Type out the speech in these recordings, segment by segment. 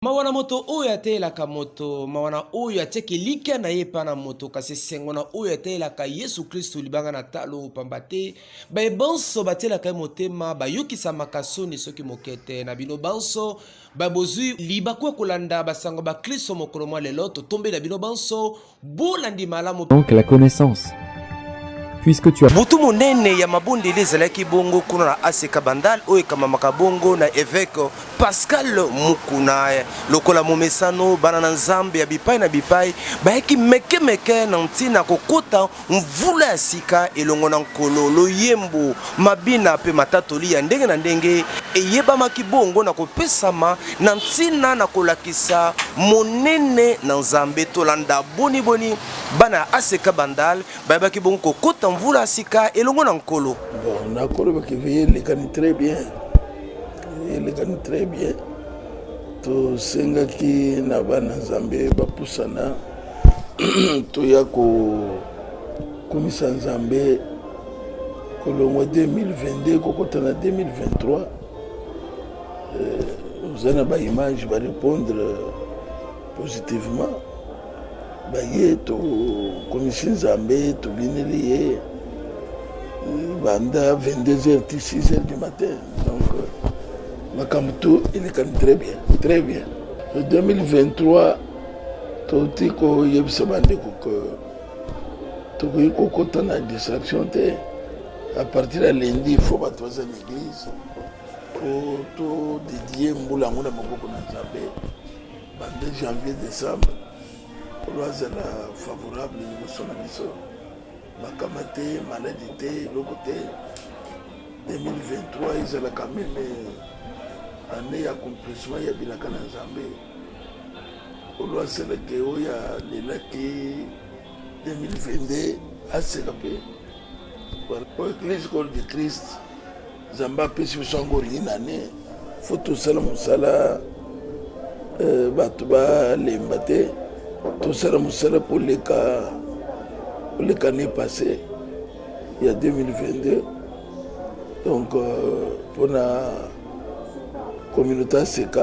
Mawa na moto oyo ateyelaka moto, mawa na oyo atiaka elikya na ye epai na moto, kasi esengo na oyo ateyelaka Yesu Kristu libanga na talo, pamba te baye banso batielaka ye motema bayokisamaka soni soki moke te. Na bino banso baye bozwi libaku ya kolanda basango ba Kristo mokolo mwa lelo, totombeli na bino banso Bolandi malamu. Donc la connaissance. Puisque tu as. Butu monene ya mabondeli ezalaki bongo kuna na ACK Bandal oyo ekamamaka bongo na evêque Pascal Mukuna. Lokola momesano, bana na Nzambe ya bipai na bipai bayaki meke meke na ntina kokota mvula ya sika elongo na Nkolo. Loyembo, mabina mpe matatoli ya ndenge na ndenge eyebamaki bongo na kopesama na ntina na kolakisa monene na Nzambe. Tolanda boni boni bana ya ACK Bandal bayebaki bongo kokota mvula ya sika elongo na Nkolo. Bon, nakoloba ke veye elekani très bien, elekani très bien. Tosengaki na bana Nzambe bapusana toya kokumisa Nzambe kolongwa 2022 kokota na 2023. Oza na ba image ba répondre positivement, baye tokomisi Nzambe, tobineli ye banda 22h ti 6h du matin. Donc makambo tout elekani très bien, très bien. 2023 touti koyebisa bandeko ke tokoki kokota na distraction te. À partir ya lundi il faut bato baza na église po to dédier mbula yango na maboko na Nzambe banda janvier décembre polo azala favorable liboso na biso, makama te, maladi te, eloko te. 2023 ezala quand même année ya accomplissement ya bilaka na Nzambe. Polo asalaki oyo alelaki 2022 aseka mpe oyo église corps du Christ Nzambe apesi biso yango une année, faut tosala mosala, bato balemba te, tosala mosala koleka koleka année passée ya 2022. Donc mpona communauté ACK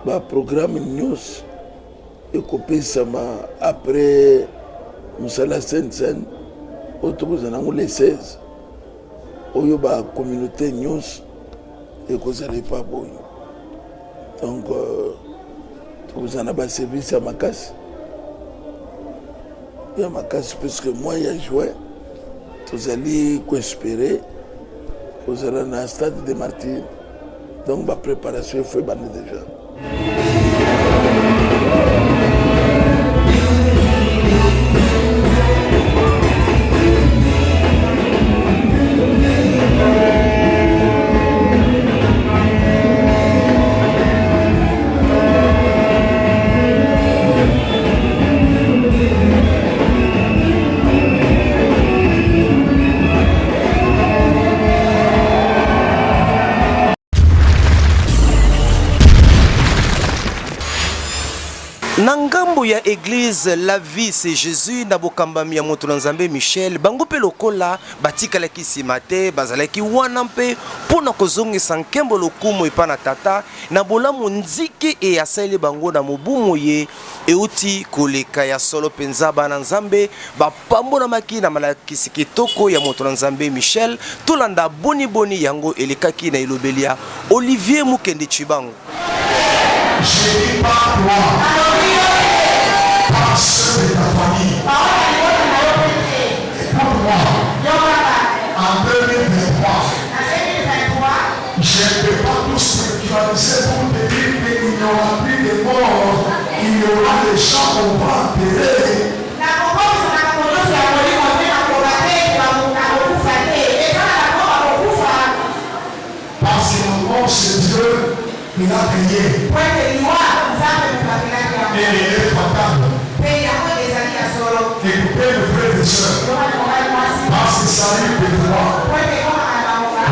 baprogramme nyonso ekopesama après mosala Sainte Seine oyo tokozala nango le 16, oyo bacommunauté nyonso ekozala epa boyo. Donc tokozala na baservice ya makasi ya makasi, puisque mois ya juin tozali koespérer kozala na stade de Martyr. Donc bapréparation efo ebanda déjà. Na ngambo ya eglise La Vie c'est Jésus na bokambami ya moto na Nzambe Michel, bango mpe lokola batikalaki nsima te, bazalaki wana mpe mpo na kozongisa nkembo lokumu epai na Tata na bolamu nzike eye asaleli bango na mobu moye euti koleka. Ya solo mpenza bana Nzambe bapambolamaki na malakisi kitoko ya moto na Nzambe Michel. Tolanda boni boni yango elekaki na elobeli ya Olivier Mukendi Tshibangu. Je dis pas toi, pas ceux de ta famille. Écoute-moi, en 2023, je ne peux pas tout spiritualiser pour te dire qu'il n'y aura plus de morts, il y aura des gens qu'on va enterrer. Parce que la mort, c'est Dieu qui l'a créé. Et il est fatal. Écoutez mes frères et sœurs, parce que ça arrive des fois,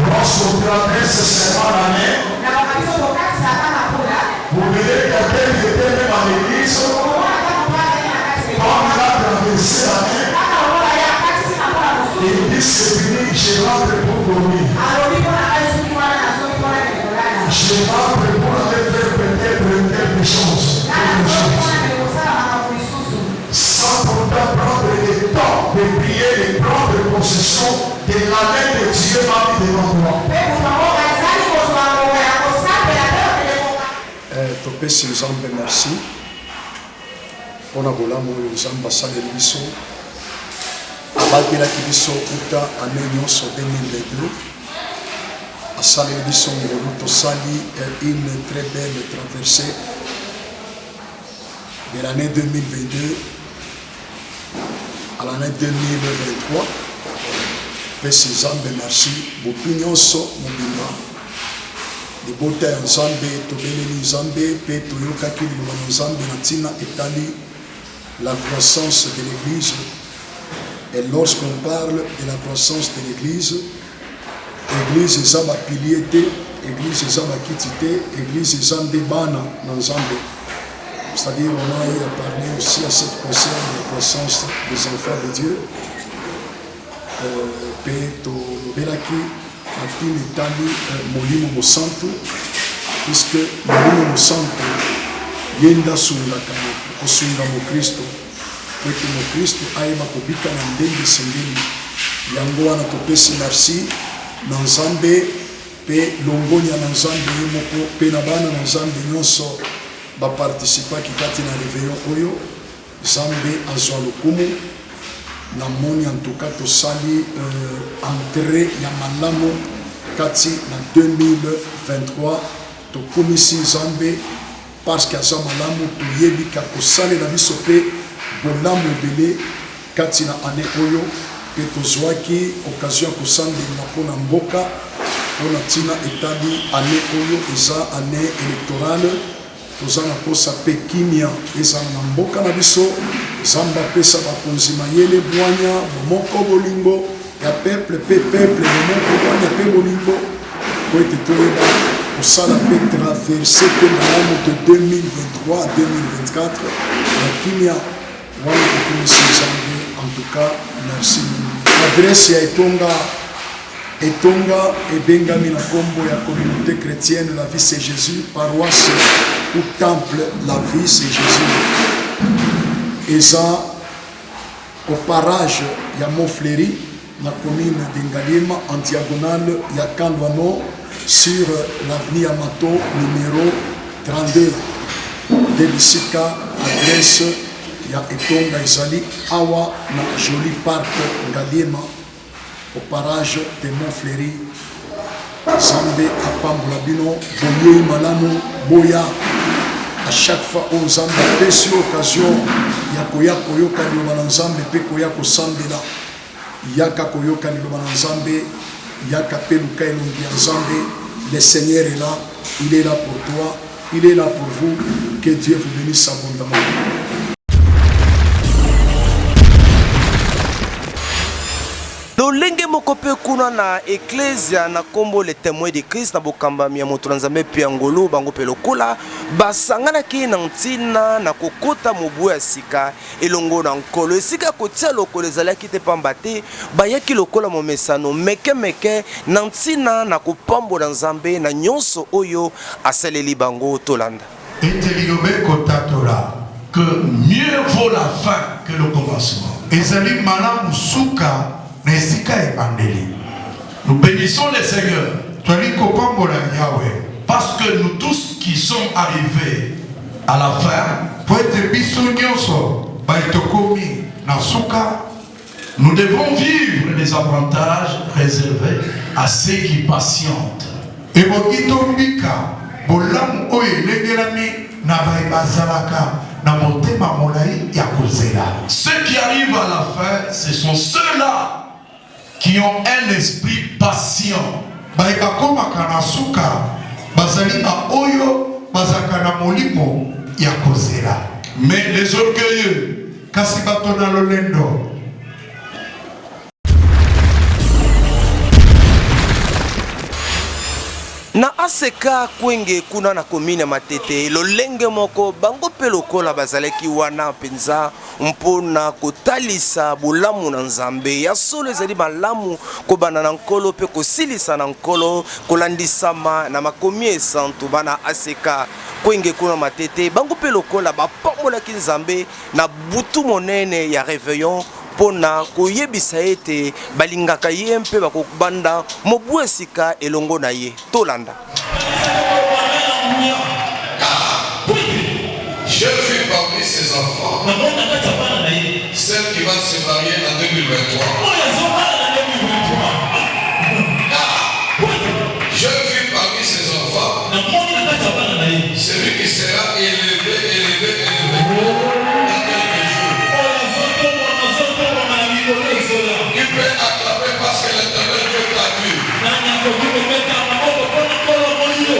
lorsqu'on traverse seulement l'année, vous verrez quelqu'un qui était même à l'église, quand il a traversé l'année, il dit c'est fini, je rentre pour dormir. Je rentre pour aller faire peut-être Topesi Nzambe merci mpo na bolamu oyo Nzambe asaleli biso. Abatelaki biso uta annee nyonso 2022, asaleli biso ngolu, tosali une très belle traversée de l'année 2022 à l'année 2023. Pesi Nzambe merci butu nyonso mobimba. Libota ya Nzambe, tobeleli Nzambe mpe toyokaki liloba na Nzambe na ntina etali la croissance de l'Eglise. Et lorsqu'on parle de la croissance de l'Eglise, Eglise eza ba piliers te, Eglise eza ba kiti te, Eglise eza nde bana na Nzambe. C'est-à-dire, on a eu à parler aussi à cette concerne de la croissance des enfants de Dieu. Mpe euh, tolobelaki na ntina etali euh, Molimo Mosantu, puisque Molimo Mosantu ye nde asungaka moto, kosunga mokristo po ete mokristo ayeba kobika na ndenge esengeli. Yango wana topesi merci na Nzambe mpe longonya na Nzambe ye moko mpe na bana na Nzambe nyonso baparticipaki kati na reveillon oyo. Nzambe azwa lokumu. Namoni en tout cas tosali euh, entrée ya malamu kati na 2023. Tokumisi Nzambe parce que aza malamu, toyebi ka kosalela biso mpe bolamu ebele kati na annee oyo, mpe tozuaki occasion ya kosambela mpo na mboka mpo na ntina etali annee oyo eza annee electorale. Toza na posa pe kimia ezala na mboka na biso. Nzambe apesa bakonzi mayele, bwanya, bomoko, bolingo ya peuple pe peuple bomoko, bwanya pe bolingo po ete toyeba kosala pe traverse pe malamu de 2023 à 2024 na kimia wana. Tokumisi Nzambe en tout cas, merci mingi. Adresse ya etonga. Etonga ebengami na kombo ya Communaute Chretienne La Vie c'est Jesus, paroisse ou temple La Vie c'est Jesus. Eza au parage ya Mont Fleury na commune de Ngaliema en diagonale ya Kandwano sur l'avenue Yamato numéro 32. Nde bisika adresse ya etonga ezali awa na Joli Parc Ngaliema. Au parage de Mont Fleury. Nzambe apambola bino, boyei malamu, boya à chaque fois oyo Nzambe apesi yo occasion ya koya koyoka liloba na Nzambe mpe koya kosambela. Yaka koyoka liloba na Nzambe, yaka mpe luka elongi ya Nzambe. Le Seigneur est là, il est là pour toi, il est là pour vous. Que Dieu vous bénisse abondamment. Lolenge moko mpe kuna na eklezia na nkombo Le Temoin de Christ na bokambami ya moto na Nzambe mpe ya ngolu, bango mpe lokola basanganaki na ntina na kokota mobu ya sika elongo na Nkolo. Esika ya kotia lokolo ezalaki te, mpamba te bayaki lokola momesano meke meke na ntina na kopambola Nzambe na nyonso oyo asaleli bango. Tolanda. Ete liloba ekotatola. Que mieux vaut la fin que le commencement. Ezali malamu suka na esika ya ebandeli. Nous benissons le Seigneur. Tozali kopambola Yawe. Parce que nous tous qui sommes arrivés à la fin, Mpo ete biso nyonso baye tokomi na suka, nous devons vivre les avantages réservés à ceux qui patientent. Ebongi tobika bolamu oyo elengelami na baye bazalaka na motema molai ya kozela. Ceux qui arrivent à la fin, ce sont ceux-là qui ont un esprit patient. Baye bakomaka na suka bazali ba oyo bazalaka na molimo ya kozela. Mais les orgueilleux, Kasi bato na lolendo. Na ACK Kwenge kuna na commune ya Matete, lolenge moko bango mpe lokola bazalaki wana mpenza mpo na kotalisa bolamu na Nzambe. Ya solo ezali malamu kobanda na Nkolo mpe kosilisa na Nkolo, kolandisama na makomi esantu. Bana ACK Kwenge kuna Matete, bango mpe lokola bapambolaki Nzambe na butu monene ya reveillon mpo na koyebisa ete balingaka ye mpe bakobanda mobu ya sika elongo na ye. Tolanda. qui sera élevé, élevé, élevé. Dans quelques jours. Qui peut acclamer parce que l'éternel Dieu t'a vu.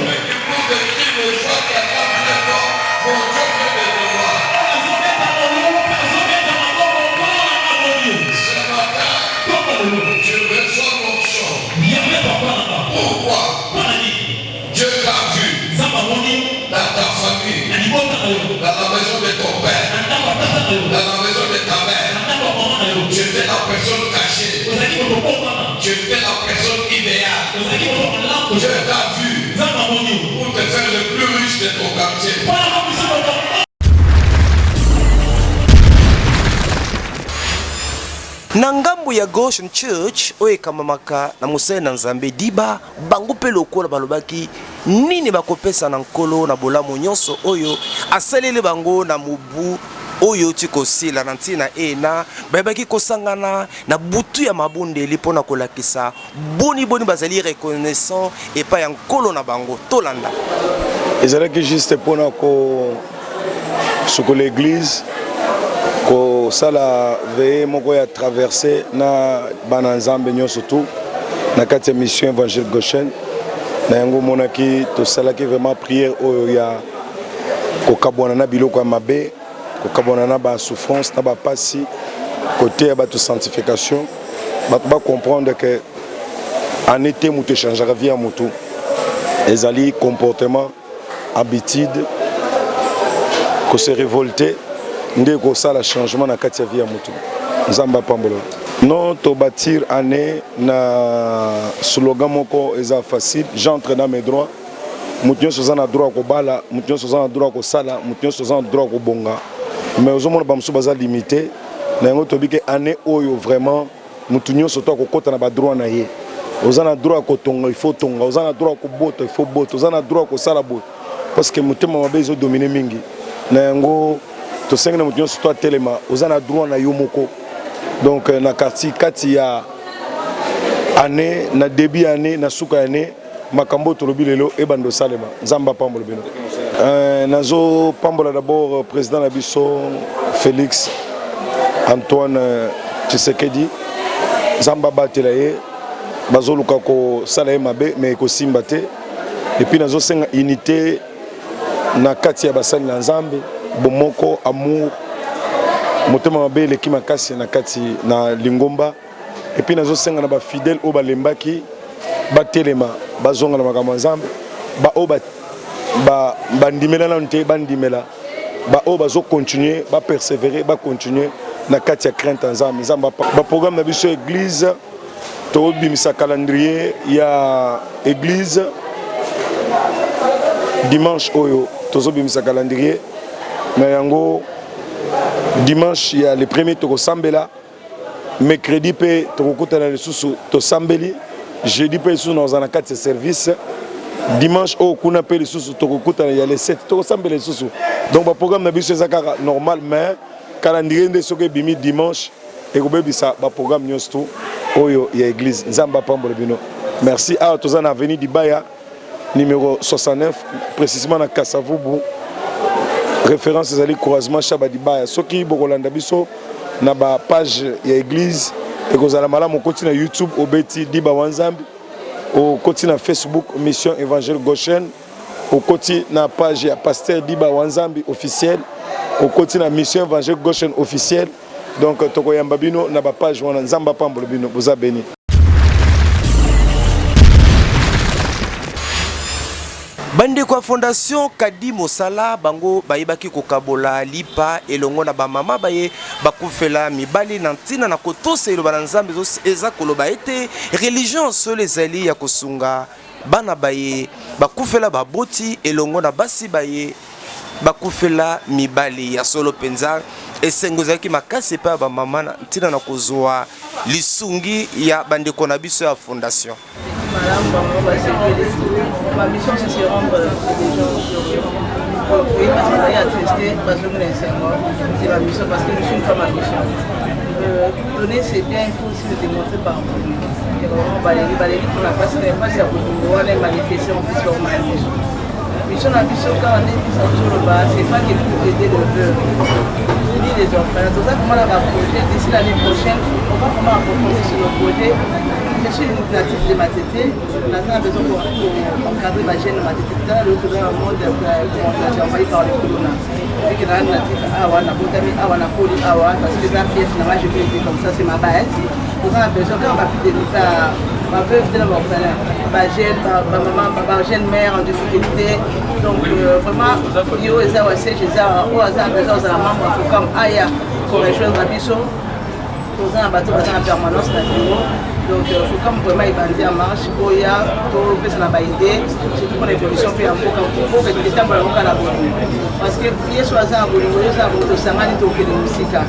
Mais qui pousse des cris de joie qui acclame très fort. Mon Dieu vient de te voir. Ce matin, tu reçois l'onction. Pourquoi Dieu t'a vu dans ta famille, dans la maison de ton père, dans la maison de ta mère. Tu étais la personne cachée. Tu étais la personne idéale. Dieu t'a vu pour te faire le plus riche de ton quartier. Na ngambo ya Goshen Church oyo ekamamaka na mosali na Nzambe Diba, bango mpe lokola balobaki nini bakopesa na Nkolo na bolamu nyonso oyo asaleli bango na mobu oyo euti kosila. Na ntina ena, bayebaki kosangana na butu ya mabondeli mpo na kolakisa boni boni bazali reconnaissant epai ya Nkolo na bango. Tolanda. Ezalaki juste mpona kosukola eglise, kosala veille moko ya traverse na bana Nzambe nyonso tu na kati ya mission Évangile Goshen. Na yango omonaki tosalaki vraiment prière oyo ya kokabwana na biloko ya mabe, kokabwana na ba souffrance na bapasi, koteya bato sanctification, bato bacomprendre que année te moto echangeaka vie ya motu, ezali comportement, habitude, kose révolter nde kosala changement na kati ya vie ya motu. Nzambe apambola. Non, tobâtir année na slogan moko eza facile: "J'entre dans mes droits." Moto nyonso aza na droit ya kobala, moto nyonso aza na droit ya kosala, moto nyonso aza na droit ya kobonga, mais ozomona bamosusu baza limité na yango. Toyebi ke année oyo vraiment motu nyonso to akokɔta na badroit na ye. Oza na droit ya kotonga, il faut tonga. Oza na droit ya kobota, il faut bota. Oza na droit ya kosala boye, parce que motema mabe ezodomine mingi. Na yango tosengi na motu nyonso to atelema, oza na droit na yo moko. Donc na quartier kati ya année, na début ya année, na suka ya année, makambo oyo tolobi lelo ebanda osalema. Nzambe apambola bino. Nazopambola d'abord président na biso Félix Antoine Tshisekedi. Nzambe abatela ye. Bazoluka kosala ye mabe, mais ekosimba te. Et puis nazosenga unité na kati ya basali na Nzambe, bomoko, amour. Motema mabe eleki makasi na kati na lingomba. Et puis nazosenga na bafidèle oyo balembaki batelema, bazonga na makambo ya Nzambe. Baoyo bandimela nanu te, bandimela. Baoyo bazocontinue, bapersévérer, bacontinue na kati ya crainte ya Nzambe. Nzambe, baprogramme na biso église, tobimisa calendrier ya église dimanche oyo. Tozobimisa calendrier na yango dimanche ya le premier, tokosambela. Mercredi mpe tokokutana lisusu, tosambeli. Jeudi mpe lisusu nakozala na kati ya service. Dimanche oyo kuna mpe lisusu tokokutana ya le 7, tokosambela lisusu. Donc baprogramme na biso eza kaka normal, mais calendrier nde soki ebimi dimanche, ekobebisa baprogramme nyonso tu oyo ya église. Nzambe apambola bino. Merci. Awa toza na avenue Dibaya numéro 69, précisément na Kasavubu. Référence ezali croisement Shaba Dibaya. Soki bokolanda biso na bapage ya église, ekozala malamu. Okoti na YouTube, obeti Diba wa Nzambi. Okoti na Facebook, Mission Évangile Goshen. Okoti na page ya pasteur Diba wa Nzambi officiel. Okoti na Mission Évangile Goshen officiel. Donc tokoyamba bino na bapage wana. Nzambe apambola bino, boza beni. Bandeko ya fondation Kadi Mosala, bango bayebaki kokabola lipa elongo na bamama baye bakufela mibali, na ntina na kotosa eloba na Nzambe eza koloba ete religion solo ezali ya kosunga bana baye bakufela baboti elongo na basi baye bakufela mibali. Ya solo mpenza, esengo ezalaki makasi epai ya bamama na ntina na kozwa lisungi ya bandeko na biso ya fondation. Malamu, bango basepeli. Ma mission, c'est se rendre des gens heureux. Oui, parce que bazali attristé, bazongi na esengo. C'est ma mission, parce que je suis une femme à mission. Donner, c'est bien, il faut aussi le démontrer par produit. Et vraiment, baleli, baleli mpona mpasi na mpasi ya bolingo wana emanifeste en plus bango na miso. Mission na biso kaka nde biso toloba, c'est pas que pour aider le veuve ni les orphelins. Toza vraiment na ba projet d'ici l'année prochaine, on va vraiment approfondir sur nos projets. Je suis une native de Matete, naza na besoin pour encadrer ba jeunes na Matete. Tala lelo toza na monde comment dire envahi par le corona. Vu que naza native awa, nabotami awa, nakoli awa, parce que eza fief na nga, je peux dire comme ça, c'est ma base. Toza na besoin kaka ba plus de ba veuve te na ba orphelin, ba jeune, ba maman, ba jeune mère en difficulté. Donc euh, vraiment yo eza wa siège eza oyo aza na besoin ozala membre ya FOCAM aya ko rejoindre biso. Toza na bato baza na permanence na bureau. Donc euh, FOCAM vraiment ebandi en marche oya topesa na ba idée surtout mpona évolution mpe ya mboka mboka etambola mboka na bolingo parce que yesu aza na bolingo yo oza na bolingo tosangani tokende mosika.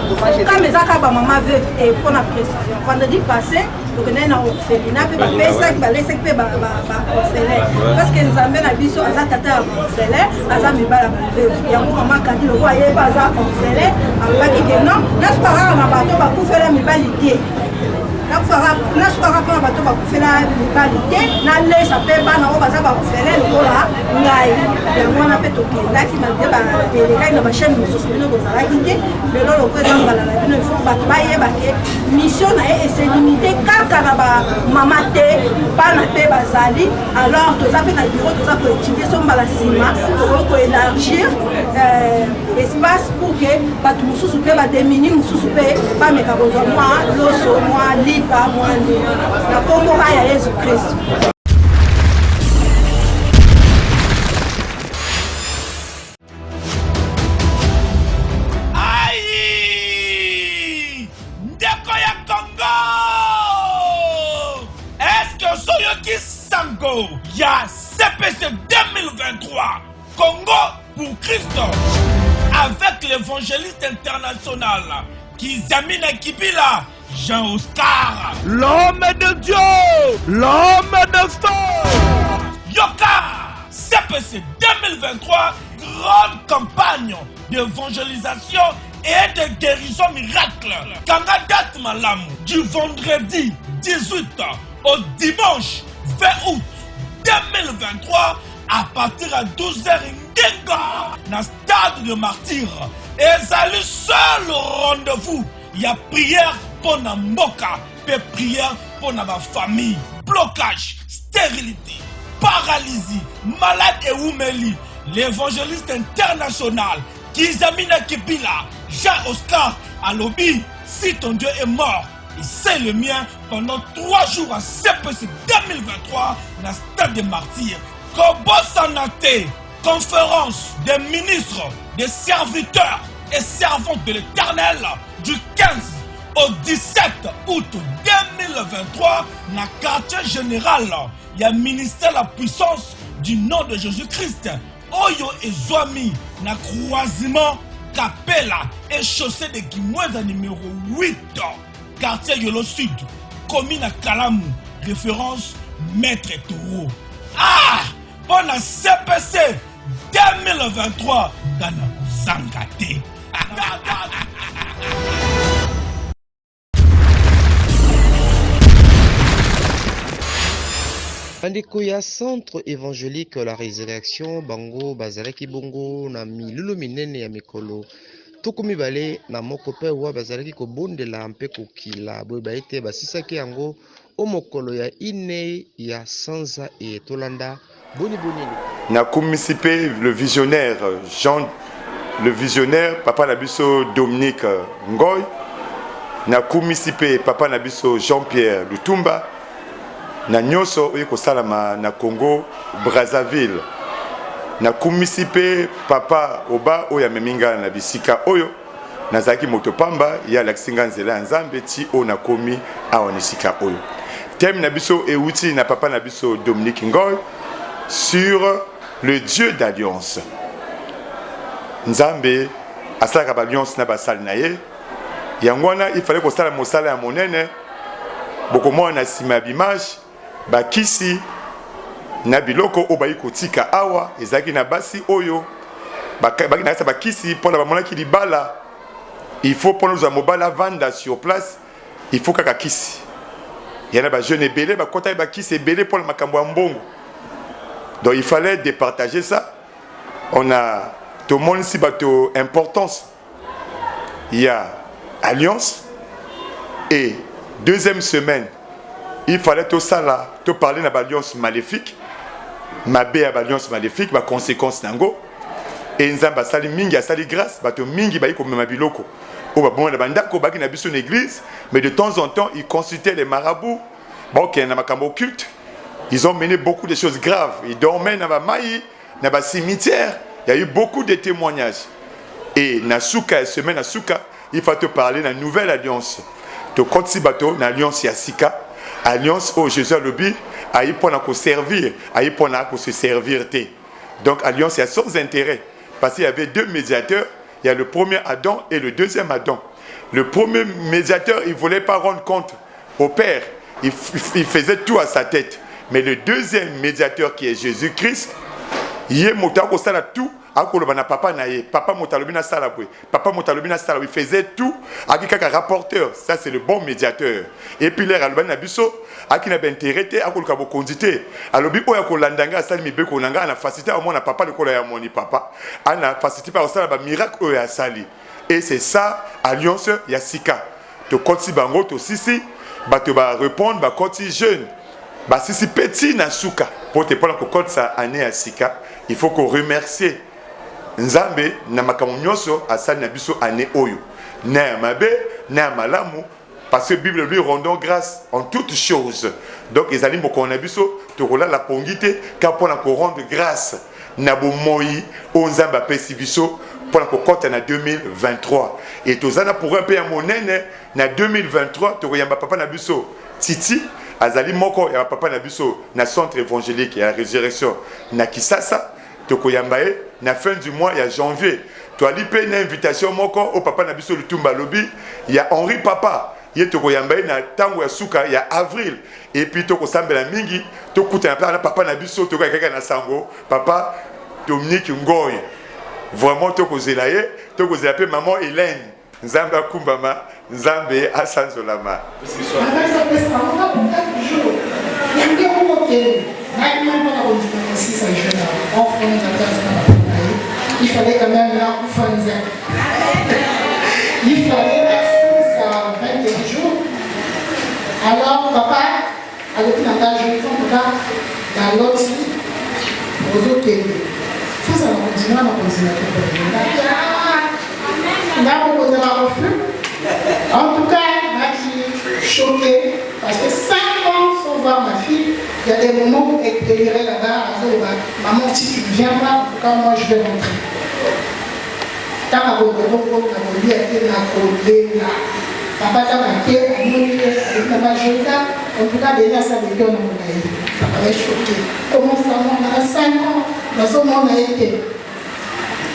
Comme eza kaka bamama veuve te mpona précision vendredi passé tokendaki na orphelinat mpe bapesaki balesaki mpe baorphelin parce que nzambe na biso aza tata ya baorphelin aza mibala baveuve yango mama kadi lokola ye mpe aza orphelin alobaki ke non nasuka kaka na bato bakufela mibali te nasukaka mpona bato bakufela mibali te nalesa mpe bana oyo baza baorphelin lokola ngai yango wana mpe tokendaki malgre elekaki na bachaine mosusu bino bozalaki te lelo lokola eza mbala na bino ifo bato bayeba ke mission na ye eselimite kaka na bamama te bana mpe bazali alors toza mpe na bureau toza koétudie so mbala nsima tokoki koélargir euh, espace pour ke bato mosusu mpe bademini mosusu mpe bameka kozwa mwa loso mwa lipa mwa nini na nkombo ya yesu kristo. Aïe! Ndeko ya Congo! Est-ce que ozoyoki sango ya CPC 2023 Congo pour Christ avec l'évangéliste international Kizamina Kibila Jean-Oscar. L'homme de Dieu, l'homme de feu. Yoka CPC 2023, grande campagne d'évangélisation et de guérison miracle. Kanga date malamu du vendredi 18 au dimanche 20 août 2023 à partir à 12h ngenga na stade de martyr. Ezali seul rendez-vous ya prière mpo na mboka mpe prière mpo na bafamille. Blocage, stérilité, paralysie, malade ewumeli. L'évangéliste international Kizamina Kibila Jean Oscar alobi si ton Dieu est mort et c'est le mien pendant 3 jours à CPC 2023 na stade des martyrs. Kobosana te conférence des ministres, des serviteurs et servantes de l'Éternel du 15 au 17 août 2023 na quartier général ya ministère la puissance du nom de Jésus-Christ oyo ezwami na croisement Kapela et chaussée de Kimwenza numéro 8 quartier Yolo Sud commune à Kalamu référence Maître Toro. Ah mpo na CPC 2023 nga na kozanga te. Bandeko ya Centre Evangelique La Resurrection bango bazalaki bongo na milulu minene ya mikolo 21 mpe wa bazalaki kobondela mpe kokila boye baye te basisaki yango o mokolo ya inei ya sanza eye. Tolanda boni boni eleki. Nakumisi mpe le visionnaire Jean le visionnaire papa na biso Dominique Ngoy, nakumisi mpe papa na biso Jean Pierre Lutumba na nyonso oyo ekosalama na Congo Brazzaville. Nakumisi mpe papa Oba oyo amemi ngai na bisika oyo nazalaki moto pamba, ye alakisi ngai nzela ya Nzambe ti oyo nakomi awa na esika oyo. Thème na biso euti na papa na biso Dominique Ngoy sur le Dieu d'alliance. Nzambe asalaka ba alliance na basali na ye, yango wana il fallait kosala mosala ya monene. Bokomona na nsima ya bimage bakisi na biloko oyo bayi kotika awa ezalaki na basi oyo baki na kati ya bakisi mpona bamonaki libala il faut mpona ozwa mobali avanda sur place il faut kaka kisi ya na bajeune ebele bakotaki bakisi ebele mpona makambo ya mbongo. Donc il fallait départager ça. On a tomonisi bato importance ya alliance et deuxième semaine il fallait tosala to parler na ba alliance maléfique mabe ya ba alliance maléfique ba conséquences nango et nzambe asali mingi asali grâce bato mingi bayi komema biloko oyo baboma na bandako baki na biso na église mais de temps en temps ils consultaient les marabouts bakokende na makambo occulte. Ils ont mené beaucoup de choses graves. Ils dormaient na ba mayi, na ba cimetière. Il y a eu beaucoup de témoignages. Et na suka, semaine na suka, il faut te parler na nouvelle alliance. Tokotisi bato na alliance ya sika. Alliance oyo Jésus alobi, ayi pona ko servir, ayi pona ko se servir te. Donc alliance ya sans intérêt. Parce qu'il y avait deux médiateurs, il y a le premier Adam et le deuxième Adam. Le premier médiateur, il voulait pas rendre compte au Père. Il, il faisait tout à sa tête. Mais le deuxième médiateur qui est Jésus-Christ, ye moto akosala tout akoloba na papa na ye papa moto alobi nasala boye papa moto alobi nasala il faisait tout aki kaka rapporteur ça c'est le bon médiateur et puis lere alobani na biso aki na baintérêt te akoluka bokonzi te alobi oyo akolanda ngai asali mibeko na ngai ana facilité amona papa lokola ya moni papa ana facilité mpe akosala bamiracle oyo asali et c'est ça alliance ya sika Tokotisi bango tosisi bato ba repondre bakoti jeune basisi pe ti na suka po te pona kokotisa annee ya sika il faut ko remercier Nzambe na makambo nionso asali na biso annee oyo na ya mabe na ya malamu parce que bible elobi rendons grace en toutes choses donc ezali mokolo na biso tokolala pongi te kaka pona ko rendre grace na bomoyi oyo Nzambe apesi biso mpo na kokɔta na 2023 et toza na programme mpe ya monene na 2023 tokoyamba papa na biso Titi azali moko ya papa na biso na centre évangélique ya résurrection na Kisasa tokoyamba ye na fin du mois ya janvier toali mpe na invitation moko oyo papa na biso Lutumba alobi ya Henri Papa ye tokoyamba ye na ntango ya suka ya avril et puis tokosambela mingi tokutana mpe na papa na biso tokaki kaka na sango papa Dominique Ngoy vraiment tokozela ye tokozela mpe maman Hélène nzambe akumbama nzambe asanzolama. Il fallait quand même nakufa nzala. Il fallait nasilisa 21 jours. Alors papa alobi na nga je en tout cas naloti ozokende fozala kondima na kondima nga mokonzala refus. En tout cas naki choqué parce que 5 ans sans voir ma fille, il y a des moments où elle délirait là-bas, azoloba maman si tu ne viens pas, en tout cas moi je vais rentrer. Ntango akoloba bongo nakolia te nakolela. Papa ntango ake amoni ye alobi na nga Joyda, en tout cas Denis asaleki yo na molayi. Papa est choqué. Comment ça mwana na 5 ans nazomona ye te.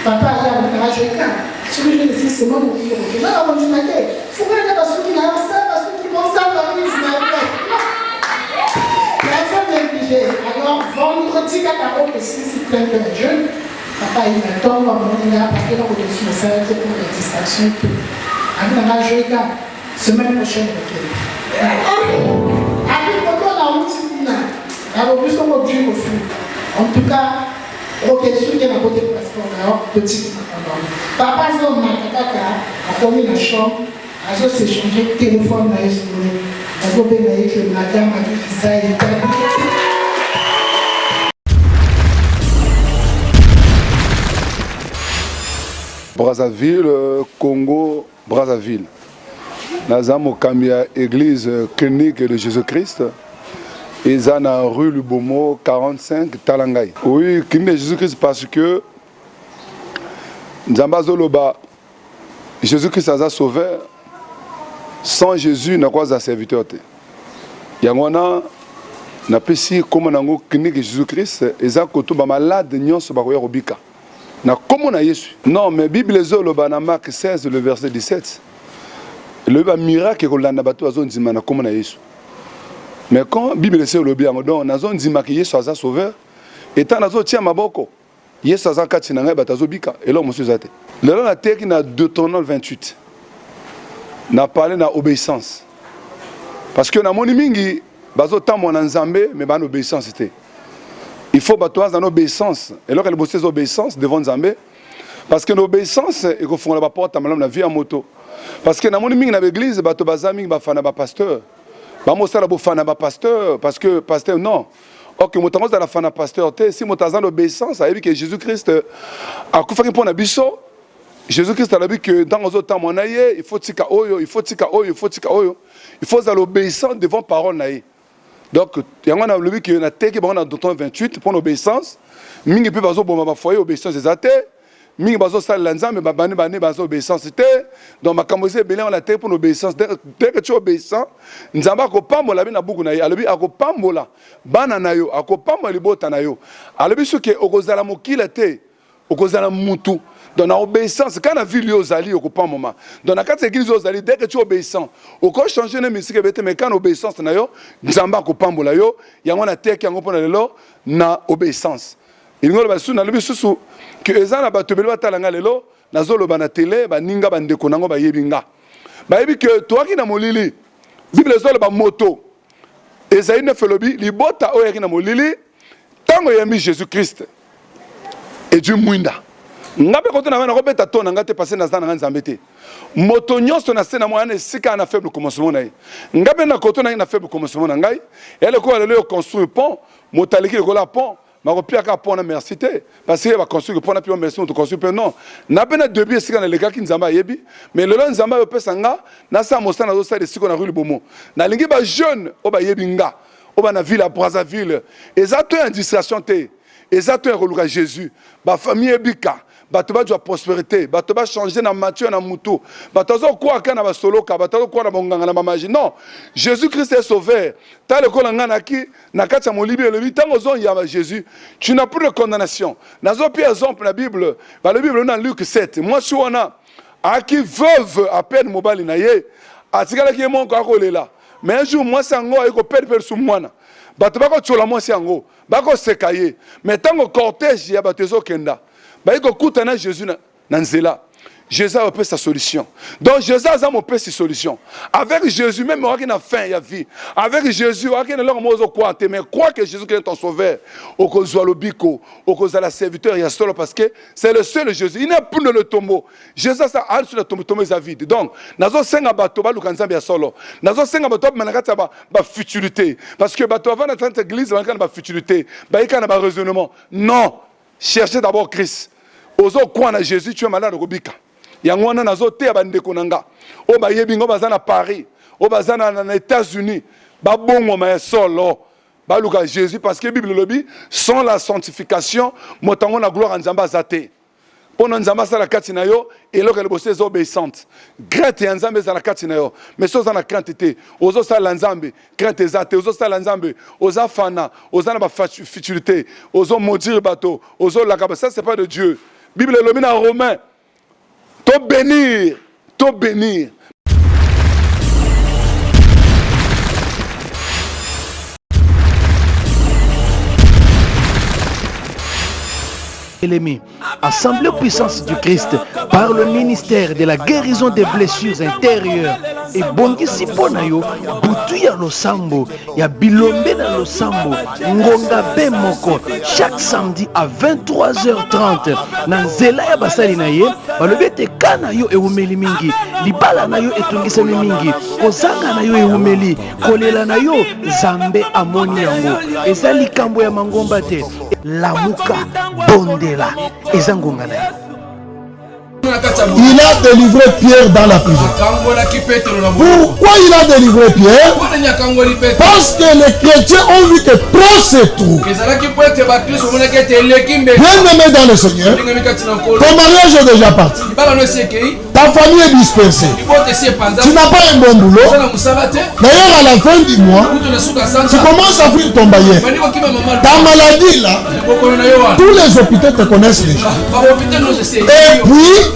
Papa aye alobi na nga Joyda, soki je ne suis seulement okoki kokende nga nakondima te. Fungola nde basuki na yo, sala basuki bonsa valise na yo. Nazo néglige. Alors vendredi kaka oyo tosilisi plein de jeune Papa aye na tongo amoni nga parce que eloko tosusu nasalaki te pour la distraction et tout. Abi na nga Joyka, semaine prochaine okende. Abi koto na wuti kuna nalobi soko ozwi refus. En tout cas okende soki te na bote passeport na yo totiki makambo yango. Papa azomata kaka akomi na chambre azo s'echanger téléphone na ye sonne bazobenga ye que madame azwi visa ya Italie. Brazzaville, euh, Congo, Brazzaville. Naza mokambi ya église clinique de Jésus-Christ. Eza na rue Lubomo 45 Talangai. Oui, clinique de Jésus-Christ parce que Nzambe azoloba Jésus Christ aza sauveur. Sans Jésus nakoki aza serviteur te. Yango wana napesi kombo na yango clinique Jésus Christ eza koto ba malade nyonso bakoya kobika na kombo na Yesu. Non mais Bible ezoloba na Marc 16 le verset 17 elobi ba miracle ekolanda bato bazondima na kombo na Yesu. Mais quand Bible esi elobi yango donc nazondima ke Yesu aza sauveur etant nazotia maboko Yesu aza kati na ngai bato azobika eloko mosusu eza te. Lelo nateyaki na Deuteronome 28 na parle na obéissance parce que namoni mingi bazotambola na Nzambe mais bana obéissance te. Il faut bato baza na obéissance. Eloko ya liboso eza obéissance devant Nzambe. Parce que na obéissance ekofungola ba porte malamu na vie ya moto. Parce que namoni mingi na ba église bato baza mingi bafana ba pasteur. Bamosala bofana ba pasteur parce que pasteur non. Ok, moto yango azala fana pasteur te, si moto aza na obéissance ayebi que Jésus-Christ akufaki mpo na biso. Jésus-Christ alobi que ntango ozotambola na ye, il faut tika oyo, il faut tika oyo, il faut tika oyo. Il faut ozala obéissant devant parole na ye. Donc yango wana alobi que nateki bango na Deutéronome 28 mpo na obéissance. Mingi mpe bazoboma ba foyer obéissance eza te. Mingi bazosalela Nzambe babani bani baza obéissance te. Donc makambo eza ebele wana te mpo na obéissance. Dès que tu es obéissant, Nzambe akopambola bino na buku na ye. Alobi akopambola bana na yo, akopambola libota na yo. Alobi soki okozala mokila te, okozala mutu. Donc na obéissance, quand na ville yo ozali okopambama. Donc na kati ya église ozali, dès que tu es obéissant, oko changer na misika ebete, mais quand na obéissance na yo, Nzambe akopambola yo. Yango na teki yango mpona lelo na obéissance. Elingi oloba lisusu, nalobi lisusu ke eza na bato ebele batala nga lelo, nazoloba na tele, baninga bandeko nango bayebi nga. Bayebi ke toyaki na molili. Bible ezoloba moto. Esaïe 9 elobi libota oyo eyaki na molili ntango eyambi Jésus Christ ezwi mwinda. Nga mpe koto na ngai nakobeta to na ngai te parce naza na ngai Nzambe te. Moto nyonso na se na moi na esika na faible commencement na ye. Nga mpe na koto na ngai na faible commencement na ngai. Ya lokola lelo yo construire pont, moto aleki lokola pont, bakopia kaka pont na merci te parce que ba construire pont na pio merci moto construire pe non. Na mpe na début esika nalekaki Nzambe ayebi, mais lelo Nzambe ayopesa nga nasala mosala nazosala esika na rue Libomo. Nalingi ba jeune oyo bayebi nga oyo ba na ville ya Brazzaville, eza to ya distraction te, eza to ya koluka Jésus, ba famille ebika, bato bazwa prospérité, bato ba changer na mature na mutu, bato azokwaka na basoloka, bato azokwa na bonganga na bamagie. Non, Jésus Christ est sauveur. Tala lokola nga naki na kati ya molibi, elobi ntango ozoyamba Jésus, tu n'as plus de condamnation. Nazopia exemple na Bible, balobi Bible na Luc 7, mwasi wana aki veuve à peine mobali na ye atikalaki ye moko akolela, mais un jour mwasi yango ayi koperdre mpe lisusu mwana, bato bakotiola mwasi yango, bakoseka ye, mais ntango cortège ya bato ezokenda, bayi kokuta na Jésus na nzela, Jésus apesa solution. Donc Jésus aza mopesi solution. Avec Jésus même oki na fin ya vie. Avec Jésus oki na eloko moko ozokwaa te, mais crois que Jésus est ton sauveur. Okozwa lobiko, okozala serviteur ya solo parce que c'est le seul Jésus. Il n'est plus dans le tombeau. Jésus aza ali sur le tombeau, tombeau eza vide. Donc nazosenga bato baluka Nzambe ya solo. Nazosenga bato babima na kati ya ba futilité parce que bato bavanda na église bayika na ba futilité, bayika na ba raisonnement. Non, cherchez d'abord Christ. Ozokwa na Jésus, tu es malade okobika. Yango wana nazoteya bandeko na nga oyo bayebi ngo baza na Paris, oyo baza na États-Unis, babongwama ya solo, baluka Jésus parce que Bible elobi sans la sanctification moto yango na gloire ya Nzambe aza te. Mpo na Nzambe asala kati na yo eloko ya liboso eza obéissante, crainte ya Nzambe ezala kati na yo. Mais soki oza na crainte te, ozosalela Nzambe, crainte eza te, ozosalela Nzambe, oza fana, oza na bafutilité, ozomaudire bato, ozolaka, ça c'est pas de Dieu. Bible elobi na Romain, to bénir, to bénir. Elemi, Assemblée Puissance du Christ par le ministère de la guérison des blessures intérieures ebongisi mpo na yo butu ya losambo ya bilombe na losambo ngonga be moko chaque samedi à 23h30 na nzela ya basali na ye. Balobi ete ka na yo ewumeli mingi, libala na yo etungisami mingi, kozanga na yo ewumeli, kolela na yo Nzambe amoni yango. Eza likambo ya mangomba te. Lamuka, bondela, eza ngonga na yo. Il a délivré Pierre dans la prison. Pourquoi il a délivré Pierre? Parce que les chrétiens ont vu que trop c'est trop. Bien-aimé dans le Seigneur, ton mariage est déjà parti. Ta famille est dispersée. Tu n'as pas un bon boulot. D'ailleurs, à la fin du mois, tu commences à fuir ton bailleur. Ta maladie là, tous les hôpitaux te connaissent déjà. Et puis,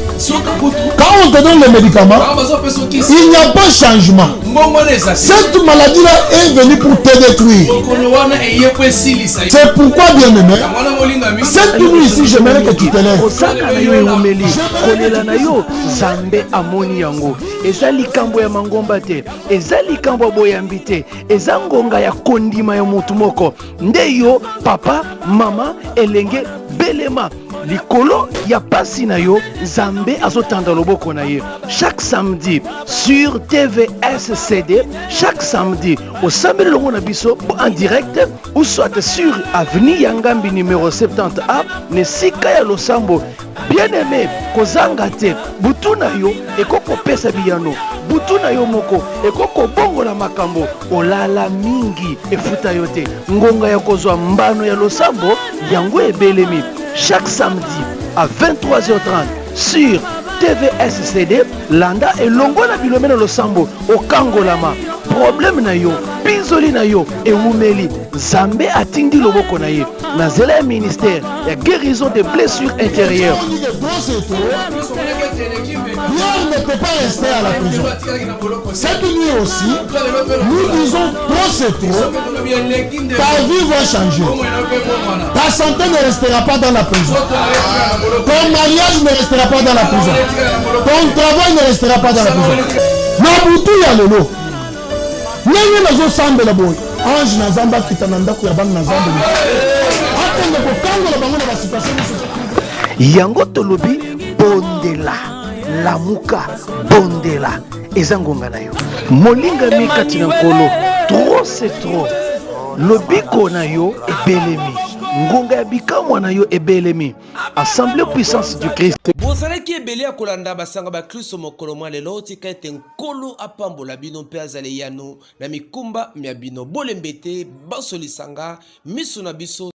Quand on te donne les médicaments, il n'y a pas changement. Cette maladie-là est venue pour te détruire. C'est pourquoi, bien-aimé, cette nuit ici, j'aimerais que tu te lèves. Kosaka na yo ewumeli, kolela na yo Nzambe amoni yango. Eza likambo ya mangomba te, eza likambo ya boyambi te, eza ngonga ya kondima ya motu moko. Nde yo papa, mama, elenge, belema likolo ya pasi na yo, Nzambe azotanda loboko na ye. Chaque samedi sur TVSCD, chaque samedi osambeli elongo na biso en direct ou soit sur avenue ya Ngambi numéro 70A na esika ya losambo. Bien-aimé, kozanga te, butu na yo ekoki kopesa biyano, butu na yo moko ekoki kobongola makambo. Olala mingi efuta yo te, ngonga ya kozwa mbano ya losambo yango ebelemi chaque samedi à 23h30 sur TVSCD. Landa elongo na bilombe na losambo, okangolama. Problème na yo, pinzoli na yo ewumeli, Nzambe atindi loboko na ye na nzela ya ministère ya guérison des blessures intérieures. Pierre ne peut pas rester à la prison. Cette nuit aussi, nous disons trop c'est trop. Ta vie va changer. Ta santé ne restera pas dans la prison. Ton mariage ne restera pas dans la prison. Ton travail ne restera pas dans la prison. Na butu ya lelo, ndenge nazosambela boye, ange na Nzambe akita na ndako ya bana na Nzambe, akende kokangola bango na basituation mosusu. Yango tolobi bondela, lamuka, bondela, eza ngonga na yo molingami kati na Nkolo. Trop c'est trop, lobiko na yo ebelemi, ngonga ya bikamwa na yo ebelemi. Assemblée Puissance du Christ. Bozalaki ebele ya kolanda basanga ba Kristo mokolo mwa lelo. Tika ete Nkolo apambola bino mpe azala eyano na mikumba mya bino. Bolembe te, banso lisanga, miso na biso.